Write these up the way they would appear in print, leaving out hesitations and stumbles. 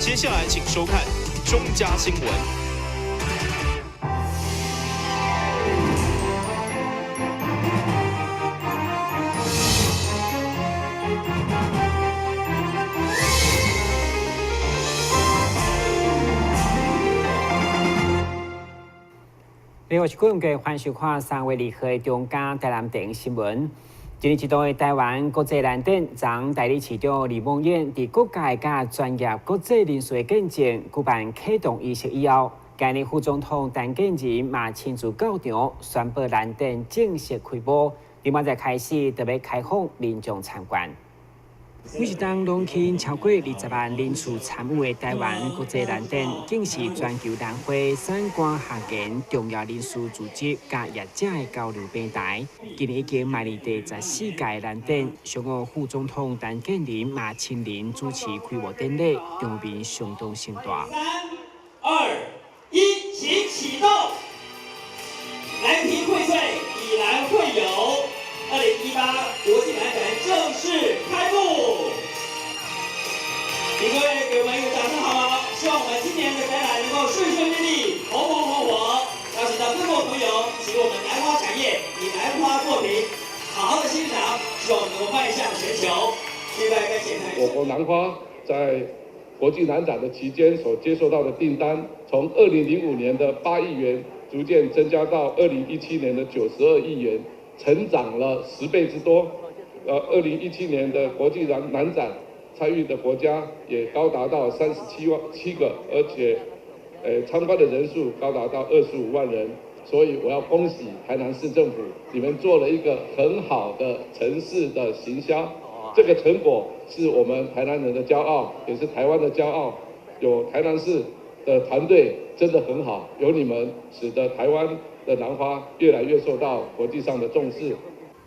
接下來請收看中嘉新聞。另外是各界歡迎收看3月2號的中嘉台南電新聞。一年一度的台灣國際蘭展，昨代理市長李孟諺佇各界佮專業國際人士的見證舉辦啟動儀式以後，今日副總統陳建仁嘛親自到場宣布蘭展正式開幕，明仔載開始特別開放民眾參觀。每一冬攏吸引超過20萬人次參與的台灣國際蘭展，更是全球蘭花產官學研重要人士組織佮業者的交流平台。今年已經邁入第14屆蘭展，上午副總統陳建仁嘛親臨主持開幕典禮，場面相當盛大。三、二、一，請啟動！蘭亭薈萃，以蘭會友。2018國際蘭展正式開幕，請各位給我們一個掌聲好嗎？希望我們今年的展覽能夠順順利利、紅紅火火。邀請到各國朋友，請我們蘭花產業以蘭花作品好好的欣賞，希望我們能夠邁向全球。現在在現場，我國蘭花在國際蘭展的期間所接受到的訂單，從2005年的8億元，逐漸增加到2017年的92億元。成長了10倍之多，2017年的國際蘭展參與的國家也高達到37萬7個，而且，參觀的人數高達到25萬人，所以我要恭喜台南市政府，你們做了一個很好的城市的行銷，這個成果是我們台南人的驕傲，也是台灣的驕傲。有台南市的團隊真的很好，有你們使得台灣的蘭花越來越受到國際上的重視。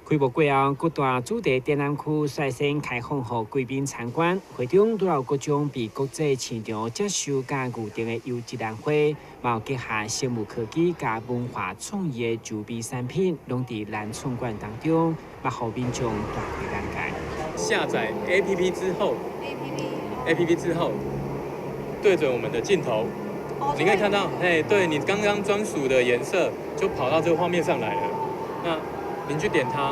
開幕過後，各大主題展覽區率先開放予貴賓參觀。會中除了各種被國際市場接受佮預定的優質蘭花，嘛有結合生物科技佮文化創意的周邊產品，攏佇蘭創館當中，嘛予民眾大開眼界。下載 APP 之後，APP 之後，對準我們的鏡頭。你可以看到，哎，對你剛剛專屬的顏色就跑到這個畫面上來了。那您去點它，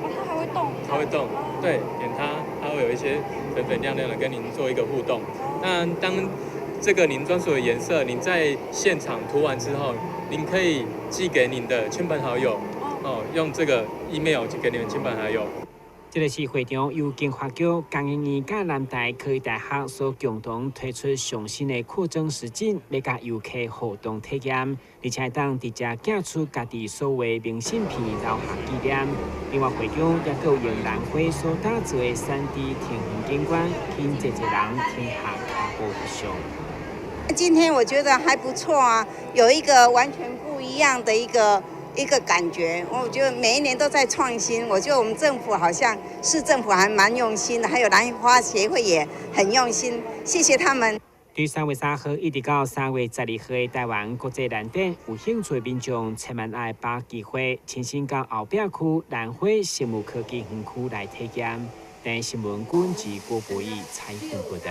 哦，它還會動。它會動，對，點它，它會有一些粉粉亮亮的跟您做一個互動。那當這個您專屬的顏色，您在現場塗完之後，您可以寄給您的親朋好友，哦，用這個 email 寄給你們親朋好友。這個是會場由經發局、工研院佮南台科技大學所共同推出上新的擴增實境，欲佮遊客互動體驗，而且會當直接寄出家己所畫明信片留下紀念。另外，會場也閣有用蘭花所打造的3D 庭園景觀，吸引濟濟人停下跤步翕相。今天我覺得還不錯啊，有一個完全不一樣的一個感覺，我覺得每一年都在創新。我覺得我們政府好像市政府還蠻用心的，還有蘭花協會也很用心，謝謝他們。對3月3號一直到3月12號的台灣國際蘭展，有興趣的民眾千萬愛把握機會，親身到後壁區蘭花生物科技園區來體驗。台視新聞軍記郭博義採訪報導。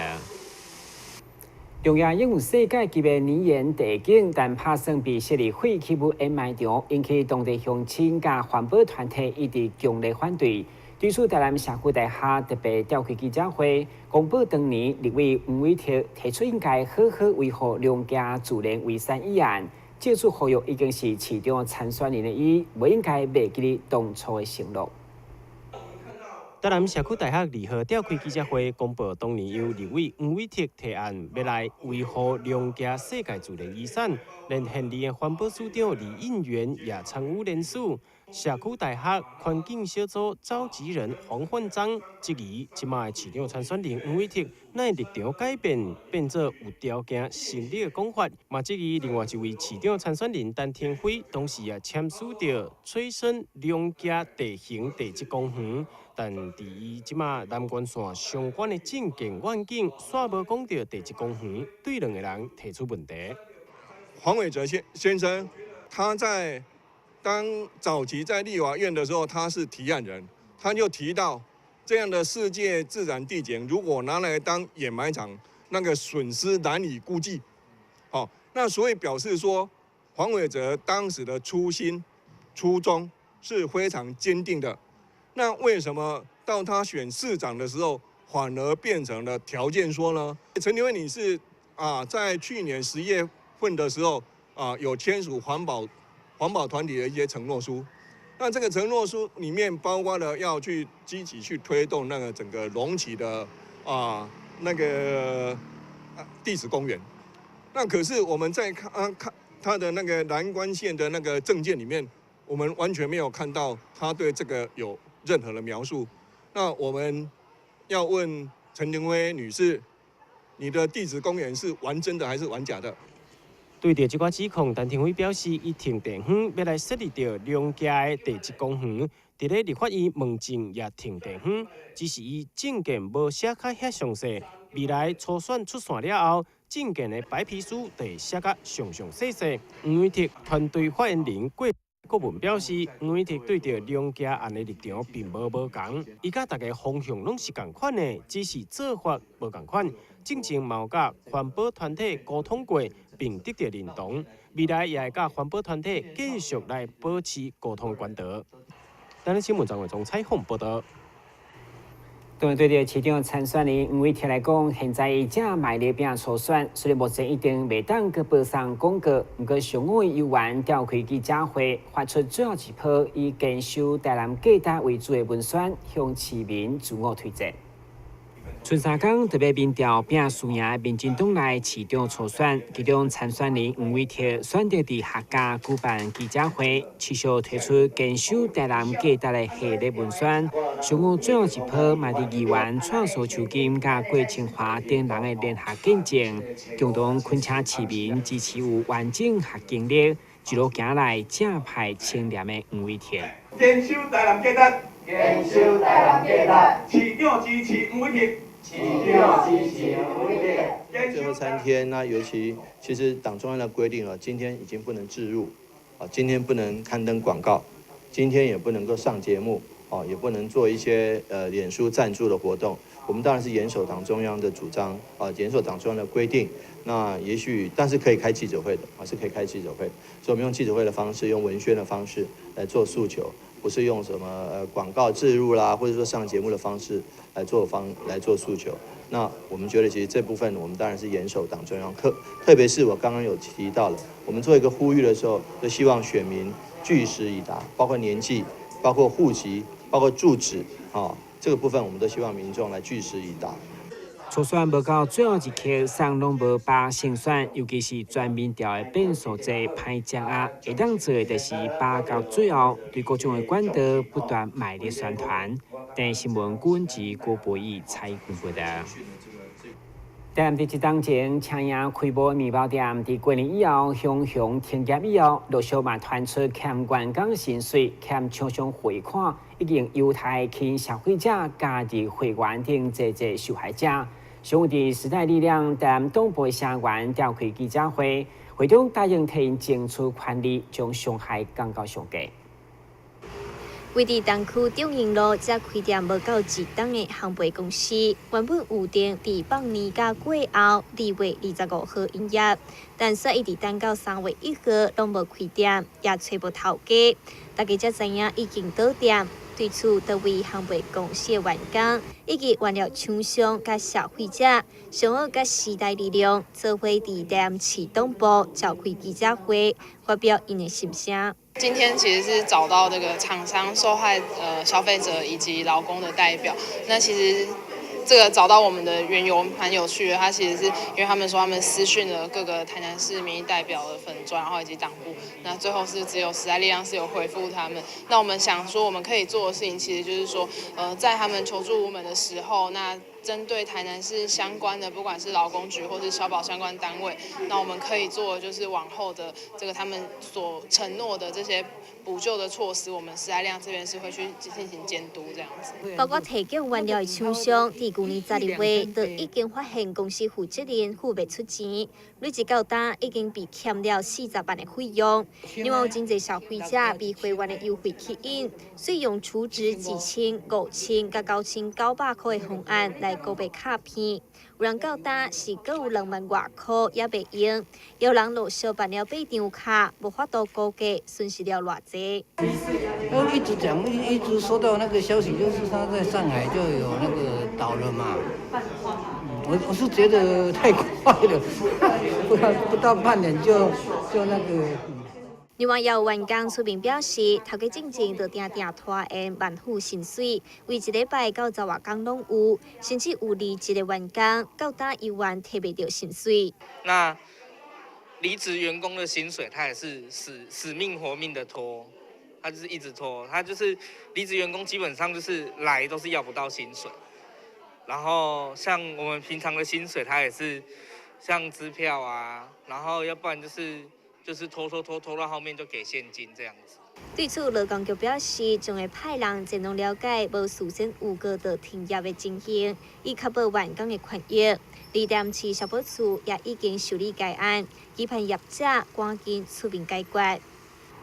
中亞擁有世界級的泥岩地景，但拍算被設立廢棄物掩埋場，引起當地鄉親佮環保團體一直強烈反對。對此，台南社區大學特別召開記者會，公布當年立委黃偉哲提出應該好好維護龍崎自然遺產議案，這次呼籲已經是市長參選人的伊，袂應該袂記得當初的承諾。台南社區大學2號召開記者會，公布當年由立委黃偉哲提案，欲來維護龍崎世界自然遺產，連現任的環保署長李應元也參與聯署。社區大學環境小組召集人黃煥章質疑，這馬的市長參選人黃偉哲，哪會立場改變，變做有條件成立的講法，嘛質疑另外一位市長參選人陳亭妃，當時也簽署著催生龍崎地形地質公園，但佇伊這馬南關線相關的政見願景，煞無講著地質公園，對兩个人提出問題。黃偉哲先生，他在當早期在立法院的時候，他是提案人，他就提到這樣的世界自然地景，如果拿來當掩埋場，那個損失難以估計。好，那所以表示說，黃偉哲當時的初心、初衷是非常堅定的。那為什麼到他選市長的時候，反而變成了條件說呢？陳庭飛女士啊，在去年10月份的時候啊，有簽署環保團體的一些承諾書。那這個承諾書裡面包括了要去積極去推動那個整個龍崎的啊那個地質公園。那可是我們在看啊看他的那個南關縣的那個政見裡面，我們完全沒有看到他對這個有任何的描述。那我們要問陳庭飛女士，你的地質公園是玩真的還是玩假的？對著這寡指控，陳庭飛表示，伊停地方欲來設立著龍崎的地質公園，佇咧立法院問政也停地方，只是伊政見無寫甲遐詳細。未來初選出線了後，政見的白皮書就會寫甲詳詳細細。黃偉哲團隊發言人郭國文表示，黃偉哲對著龍崎案的立場並無無仝，伊佮大家方向攏是仝款的，只是做法無仝款。進前嘛有佮環保團體溝通過，並得到認同。未來也會佮環保團體繼續來保持溝通管道。台南新聞張偉忠採訪報道。當然，對著市長參選人黃偉哲來講，現在伊正賣力拼初選，所以目前一定袂當閣播送廣告。毋過上午議員召開記者會，發出最後一波以堅守台南價值為主的文宣，向市民自我推薦。賰三工特別民調拼輸贏的民進黨內市長初選，其中參選人黃偉哲選擇佇客家舉辦記者會，持續推出堅守台南價值的系列文宣。上午最後一波，嘛佇議員蔡蘇秋金佮郭清華等人的聯合見證，共同懇請市民支持有完整學經歷，一路行來正派清廉的黃偉哲。堅守台南價值，堅守台南價值，市長支持黃偉哲。市長支持黃偉哲。最後3天，那尤其其實黨中央的規定啊，今天已經不能置入，啊，今天不能刊登廣告，今天也不能夠上節目，哦，也不能做一些臉書贊助的活動。我們當然是嚴守黨中央的主張，啊，嚴守黨中央的規定。那也許，但是可以開記者會的，啊，是可以開記者會。所以我們用記者會的方式，用文宣的方式來做訴求，不是用什麼廣告置入啦，或者說上節目的方式來做訴求。那我們覺得其實這部分我們當然是嚴守黨中央，特別是我剛剛有提到了，我們做一個呼籲的時候，就希望選民據實以答，包括年紀、包括戶籍、包括住址，啊，這個部分我們都希望民眾來據實以答。初選無到最後一刻，送攏無把勝選，尤其是全民調的變數濟歹掌握，會當做的就是把到最後，對各種的管道不斷賣力宣傳。電視新聞郭志郭博義採訪報道。台南佇這當前，青營開幕麵包店，佇過年以後，雄雄停業以後，陸續嘛傳出欠員工薪水、欠廠商匯款，已經猶太吸引消費者加入會員等濟濟受害者。上午佇時代力量台南黨部成員召開記者會，會長答應替𪜶爭取權利，將傷害降到上低。位佇東區中營路才開店無夠一冬的烘焙公司，原本預定佇放年假過後，2月25號營業，但煞一直等到3月1號攏無開店，也揣無頭家，大家才知影已經倒店。對此，這位烘焙公司的員工以及原料廠商佮消費者，上午佮時代力量做伙佇台南市黨部召開記者會，發表𪜶的心聲。今天其實是找到這個廠商、受害消費者以及勞工的代表。那其實這個找到我們的緣由蠻有趣的，他其實是因為他們說他們私訊了各個台南市民意代表的粉專，然後以及黨部，那最後是只有時代力量是有回復他們。那我們想說我們可以做的事情，其實就是說，在他們求助無門的時候，那针对台南市相关的，不管是劳工局或是消保相关单位，那我们可以做的就是往后的这个他们所承诺的这些补救的措施，我们时代力量这边是会去进行监督这样子。包括提供原料的厂商，伫舊年12月就已經發現公司負責人付袂出錢，累計到今已經被欠了40萬的費用。另外有真濟消費者被會員的優惠吸引，遂用儲值幾千、5000佮9900箍的方案來購買卡片。有人到今是閣有2萬外箍猶未用，有人陸續辦了8張卡，無法度估計損失了偌濟。一直講，一直收到那個消息，就是他在上海就有那個倒了嘛。我是覺得太快了，不到半年就那個。另外，也有員工出面表示，頭家進前就定定拖延慢付薪水，為一禮拜到10外工攏有，甚至有離職的員工到今猶原提袂著薪水。那離職員工的薪水，他也是死命活命的拖，他就是一直拖，他就是離職員工基本上就是來都是要不到薪水，然後像我們平常的薪水，他也是像支票啊，然後要不然就是拖到後面就給現金這樣子。對此，勞工局表示，將會派人前往了解無事先預告就停業的情形，以確保員工的權益。而台市消保處也已經受理該案，期盼業者趕緊出面解決。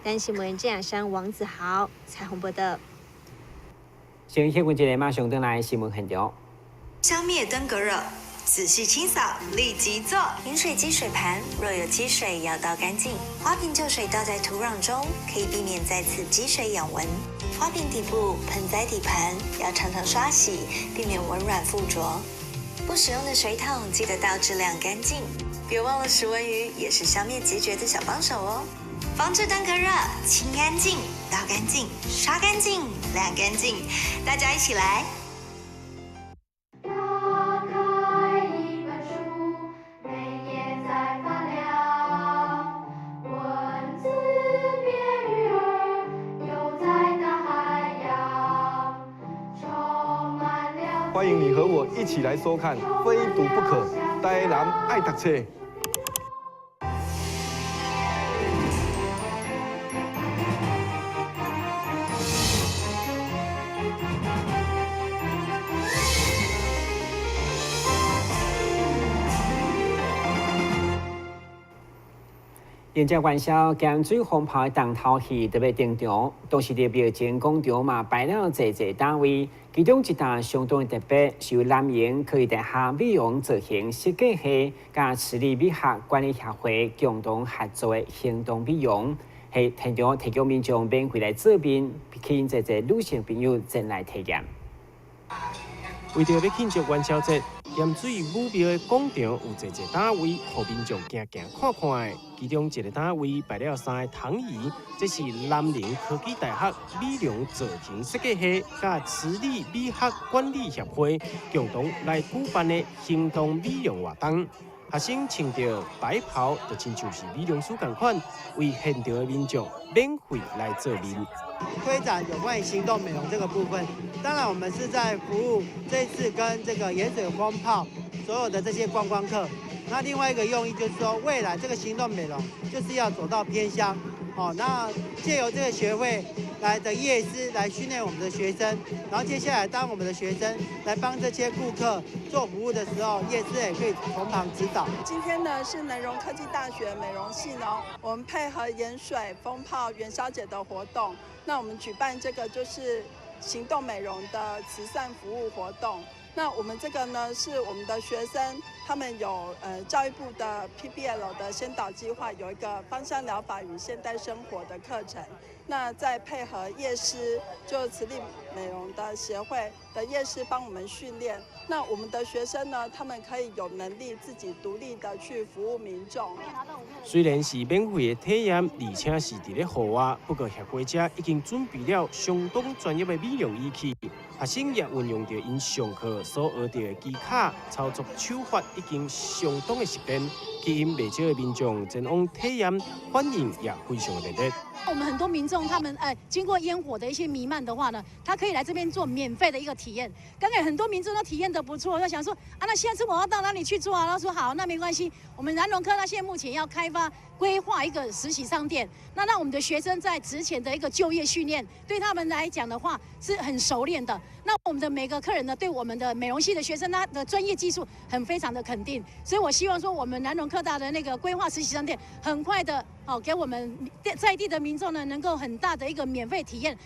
台視新聞鄭亞山、王子豪採訪報道。先歇困一下，馬上轉來新聞現場。消滅登革熱。仔細清掃，立即做。飲水機水盤若有積水，要倒乾淨。花瓶舊水倒在土壤中，可以避免再次積水養蚊。花瓶底部、盆栽底盤要常常刷洗，避免蚊卵附着。不使用的水桶記得倒置晾乾淨。別忘了食蚊魚也是消滅孑孓的小幫手哦。防治登革熱，清乾淨，倒乾淨，刷乾淨，晾乾淨，大家一起來。歡迎你和我一起來收看《非讀不可》，台南愛讀冊。迎接元宵兼水风炮的重头戏特别登场，当时伫庙前广场嘛摆了济济摊位，其中一档相当特别，是由南瀛科技大学美容造型设计系佮慈利美学管理协会共同合作的行動美容，係現場提供民眾免費來做面，吸引濟濟女性朋友前來體驗。為著欲慶祝元宵節，鹽水武廟的廣場有濟濟攤位，予民眾行行看看的。其中一个攤位擺了三个躺椅，這是南寧科技大學美容造型設計系佮慈利美學管理協會共同來舉辦的行動美容活動。學生穿著白袍，就親像是美容師仝款，為現場的民眾免費來做面。推展有關於行動美容這個部分，當然我們是在服務這一次跟這個鹽水蜂炮所有的這些觀光客。那另外一個用意就是說，未來這個行動美容就是要走到偏鄉，哦，那借由這個學會來的業師來訓練我們的學生，然後接下來當我們的學生來幫這些顧客做服務的時候，業師也可以從旁指導。今天呢是南榮科技大學美容系呢，我們配合鹽水蜂炮元宵節的活動，那我們舉辦這個就是行動美容的慈善服務活動。那我們這個呢，是我們的學生，他們有教育部的 PBL 的先導計劃，有一個芳香療法與現代生活的課程。那再配合業師，就慈利美容的協會的業師幫我們訓練。那我們的學生呢，他們可以有能力自己獨立的去服務民眾。雖然是免費的體驗，而且是佇咧戶外，不過協會者已經準備了相當專業的美容儀器，學生也運用著𪜶上課所學著的技巧，操作手法已經相當的熟練，吸引袂少的民眾前往體驗，反應也非常熱烈。我們很多民眾，他們經過煙火的一些彌漫的話呢，他可以來這邊做免費的一個體驗。剛才很多民眾都體驗得不錯，就想說啊，那下次我要到哪裡去做啊？他說好，那沒關係。我們南榮科大現在目前要開發規劃一個實習商店，那讓我們的學生在職前的一個就業訓練，對他們來講的話是很熟練的。那我們的每個客人呢，對我們的美容系的學生，他的專業技術很非常的肯定。所以我希望說，我們南榮科大的那個規劃實習商店，很快的哦，給我們在地的民眾呢，能夠很大的一個免費體驗。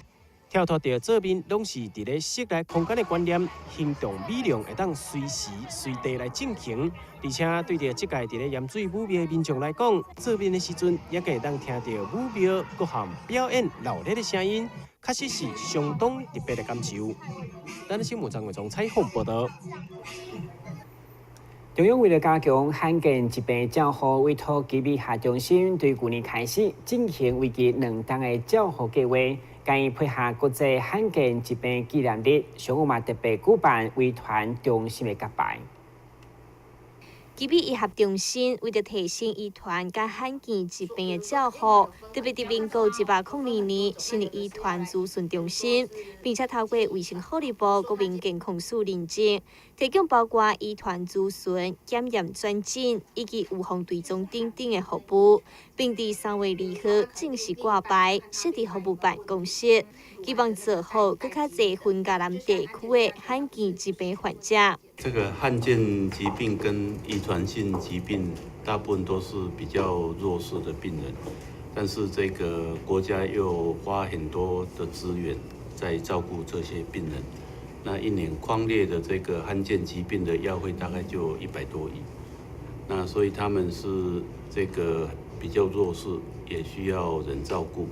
跳脫著做面攏是佇咧室內空間的觀念，行動美容會當隨時隨地來進行，而且對著這屆佇咧鹽水武廟的民眾來講，做面的時陣也會當聽著武廟各項表演鬧熱的聲音，確實是相當特別的感受。咱新聞張偉忠採訪報道。中央為了加強罕見疾病照護，委託基美學中心對舊年開始進行為期2冬的照護計劃，佮伊配合國際罕見疾病紀念日，上午嘛特別舉辦遺傳中心的揭牌。基美醫學中心為著提升遺傳佮罕見疾病的照護，特別佇民國102年成立遺傳諮詢中心，並且透過衛生福利部國民健康署認證，提供包括遺傳諮詢、檢驗轉診以及預防追蹤等等的服務，並佇3月2號正式掛牌，設置服務辦公室，希望造福閣較濟雲嘉南地區的罕見疾病患者。這個罕見疾病跟遺傳性疾病，大部分都是比較弱勢的病人，但是這個國家又花很多的資源在照顧這些病人。那一年匡列的這個罕見疾病的藥費大概就100多億，那所以他們是這個比較弱勢，也需要人照顧。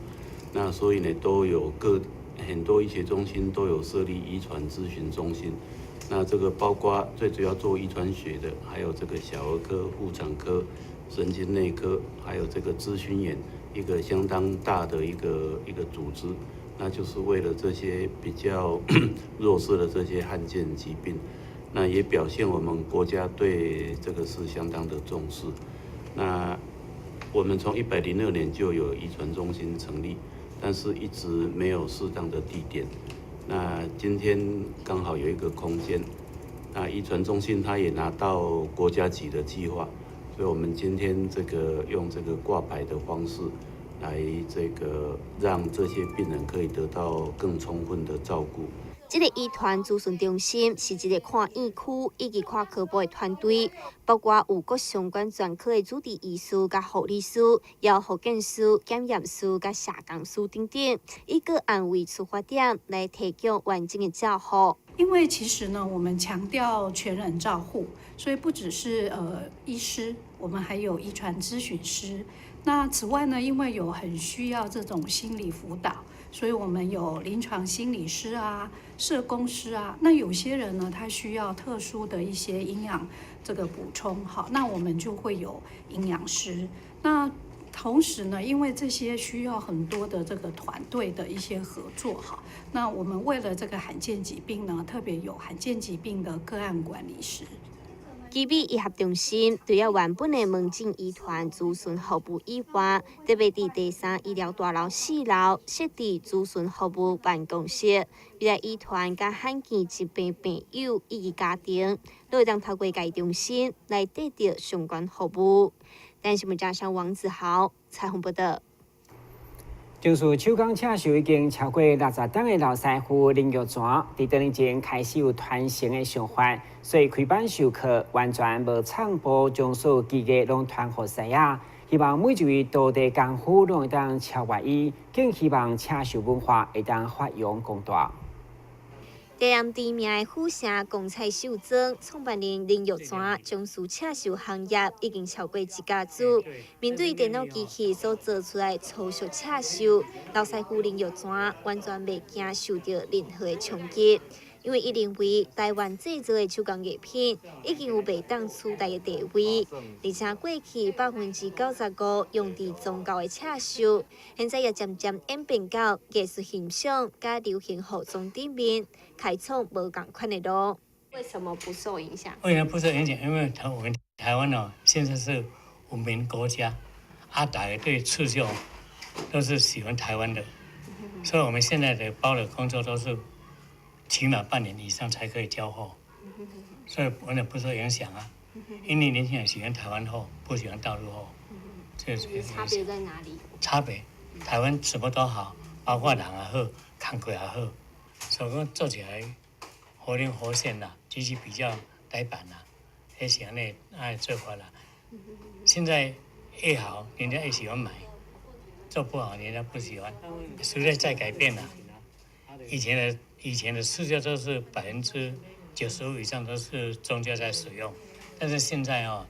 那所以呢，都有各很多醫學中心都有設立遺傳諮詢中心。那這個包括最主要做遺傳學的，還有這個小兒科、婦產科、神經內科，還有這個諮詢員，一個相當大的一個組織，那就是為了這些比較弱勢的這些罕見疾病，那也表現我們國家對這個是相當的重視。那我們從102年就有遺傳中心成立，但是一直沒有適當的地點。那今天剛好有一個空間，那遺傳中心它也拿到國家級的計劃，所以我們今天這個用這個掛牌的方式，來這個讓這些病人可以得到更充分的照顧。這個遺傳諮詢中心是一個跨院區以及跨科部的團隊，包括有各相關專科的主治醫師、佮護理師、藥復健師、檢驗師、佮社工師等等，以個案為出發點來提供完整的照護。因為其實呢，我們強調全人照護，所以不只是醫師，我們還有遺傳諮詢師。那此外呢，因為有很需要這種心理輔導，所以我們有臨床心理師啊、社工師啊。那有些人呢，他需要特殊的一些營養這個補充，好，那我們就會有營養師。那同時呢，因為這些需要很多的這個團隊的一些合作，哈，那我們為了這個罕見疾病呢，特別有罕見疾病的個案管理師。基美醫學中心除了原本的門診遺傳諮詢服務以外，特別佇第三醫療大樓4樓設置諮詢服務辦公室，未來遺傳佮罕見疾病病友以及家庭，攏會當透過該中心來得著相關服務。台視新聞加上王子豪採訪報道。從事手工刺繡已經超過60冬的老師傅林玉泉，佇多年前開始有傳承的想法，所以開班授課，完全無創報，將所有技藝攏傳予師仔，希望每一位徒弟功夫攏會當超越伊，更希望刺繡文化會當發揚光大。台南知名的府城公彩繡莊創辦人林玉泉，從事刺繡行業已經超過一甲子。面對電腦機器所做出來粗俗刺繡，老師傅林玉泉完全袂驚受著任何的衝擊，因為伊認為台灣製造的手工藝品已經有袂當取代的地位，而且過去95%用佇宗教的刺繡，現在也漸漸演變到藝術欣賞佮流行服裝頂面，開創無仝款的路。為什麼不受影響？為什麼不受影響？因為我們台灣呢，現在是文明國家，啊，大家對刺繡都是喜歡台灣的，所以我們現在的包的工作都是起碼半年以上才可以交貨，所以完全不受影響啊。因為年輕人喜歡台灣貨，不喜歡大陸貨。這是差別在哪裡？差別，台灣什麼都好，包括人也好，工課也好，所以講做起來活靈活現啦，機器比較呆板啦，彼是按呢按呢做法啦。現在越好，人家越喜歡買；做不好，人家不喜歡。時代在改變啦，以前的刺繡都是95%以上都是宗教在使用，但是現在哦，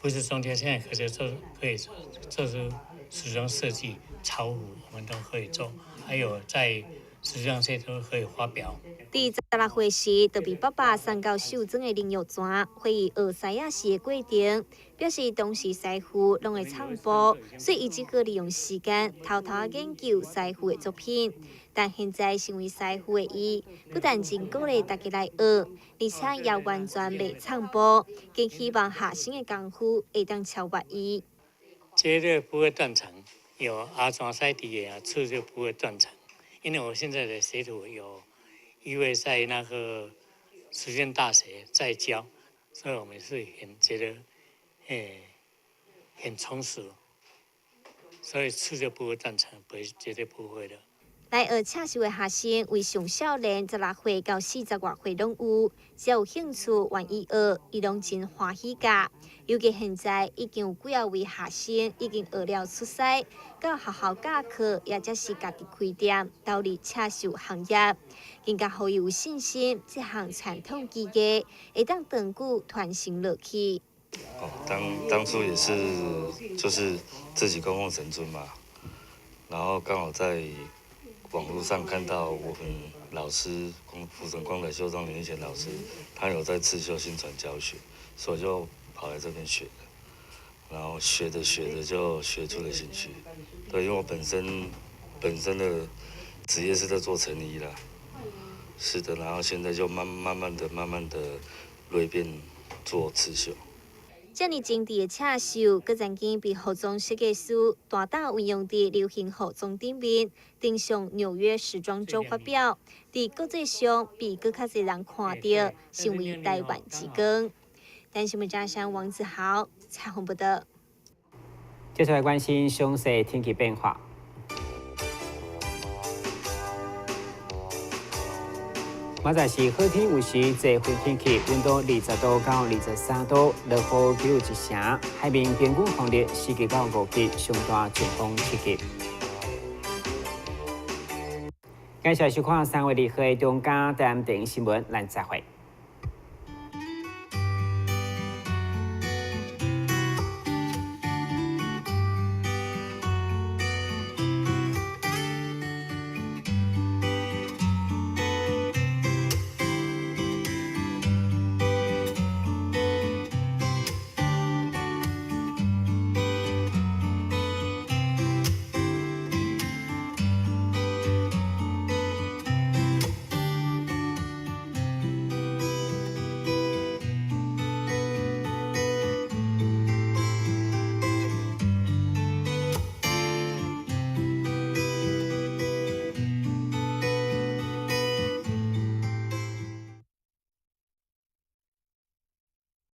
不是宗教，現在可以做，可以做，這是時裝設計、潮服，我們都可以做，還有在時裝界都可以發表。佇16歲時，就被爸爸送到繡莊的靈玉泉，會伊學師仔時的過程，表示當時師傅攏會唱步，所以伊只好利用時間偷偷研究師傅的作品。但現在成為師傅的伊，不但真鼓勵大家來學，而且也完全袂藏步，更希望學生的功夫會當超越伊。絕對不會斷層，有阿莊師佇的啊，刺就不會斷層。因為我現在的學徒有一位在那個實踐大學在教，所以我們是很覺得，很充實，所以刺就不會斷層，不會，絕對不會的。來學刺繡的學生，為上少年16歲到40外歲攏有，只要有興趣願意學，伊攏真歡喜教。尤其現在已經有幾仔位學生已經學了出師，到學校教課，也則是家己開店，投入刺繡行業，更加予伊有信心，這項傳統技藝會當長久傳承落去。哦，當初也是就是自己供奉神尊嘛，然後剛好在網絡上看到我們老師光福成光彩繡莊林玉賢老師，他有在刺繡薪傳教學，所以就跑來這邊學，然後學着學着就學出了興趣。對，因為我本身的職業是在做成衣啦，是的，然後現在就慢慢的蛻變做刺繡。這爾精緻的刺繡，閣曾經被服裝設計師大膽運用佇流行服裝頂面，登上紐約時裝週發表，佇國際上被閣較濟人看著，成為台灣之光。台視新聞張山王子豪採訪報導。接下來關心詳細天氣變化。明仔是好天，有時濟雲天氣，溫度20度到23度，落雨只有一成。海面平均風力4級到5級，上大陣風7級。感謝收看3月2號的中嘉台南電視新聞，咱再會。